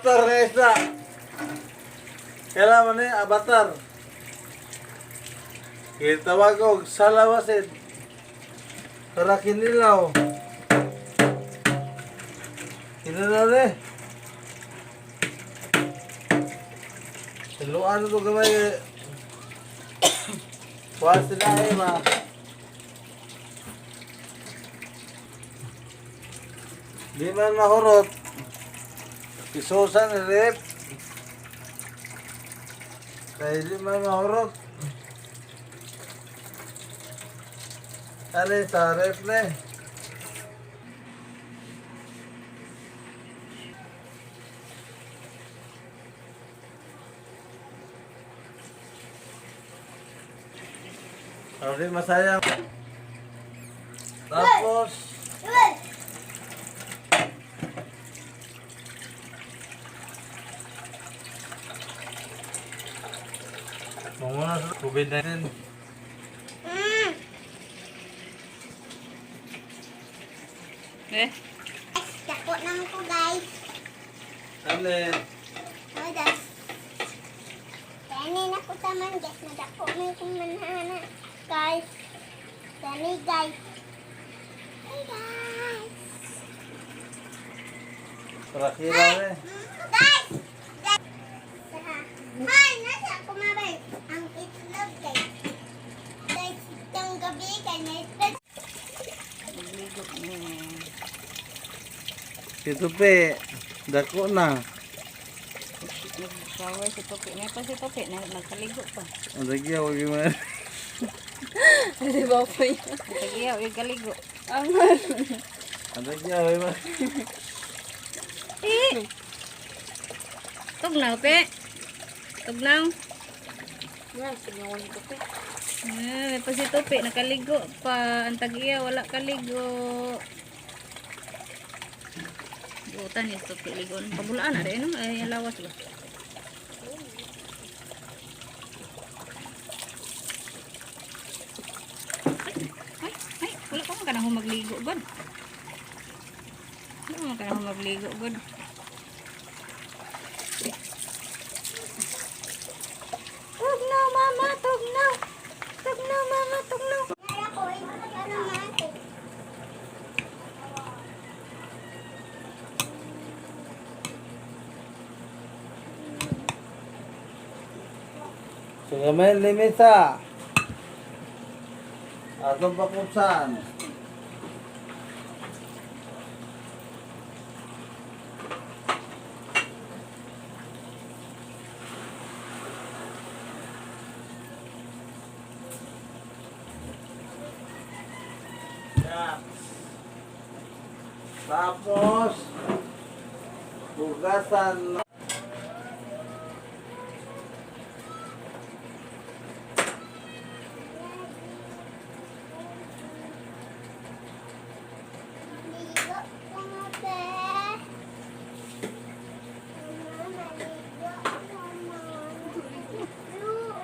Avatar nga isda. Kailangan ni avatar. Kitawag og salawasin. Para kinilaw. Kinilaw ni. Siluan ko gamay. Kuha sila eh ma. Di man mahurot. Isusan ni Rip. Kaya di man mahurot. Ano yung sa rep na eh? Sabi masaya. Tapos, munguna sa COVID-19. Eh, Dako naman ko, guys. Ano eh? Oh, das. Dani na ko taman, guys. Nadako na kong manhana. Guys. Dani, guys. Hey, guys. Rakila eh. Guys! Guys! Hi! Nasa kumabay ang itlog, guys. Guys, itong gabi kay may itlog. Nagligo ni. Ito pe, dako na. Nag-shower si Topi. May pa si Topi. Nagkaligo pa. Ang lagya, wag yung mga. Di ba po yun? Tagiyaw, yung kaligo. Ang Ang lagya, wag yung mga. Eh! Tugnaw, pe. Tugnaw. Yan, sigawan ni Topi. Ah, may pa si Topi. Nakaligo pa. Ang tagiya, wala kaligo. Butan ni Topi ligon. Pabulaan na rin, no? Ay, ang lawas ba? Ay, ay, ay. Wala pa man ka na magligo, God. Wala pa man ka na magligo, God. Tugnaw, mama, tugnaw. Tugnaw, mama, tugnaw. Nara ko, itlog naman. So gamay limita. Atong pakupsan. Yan. Tapos, hugasan. Maligo ko nga, be. Mama, maligo ko, mama. Luo.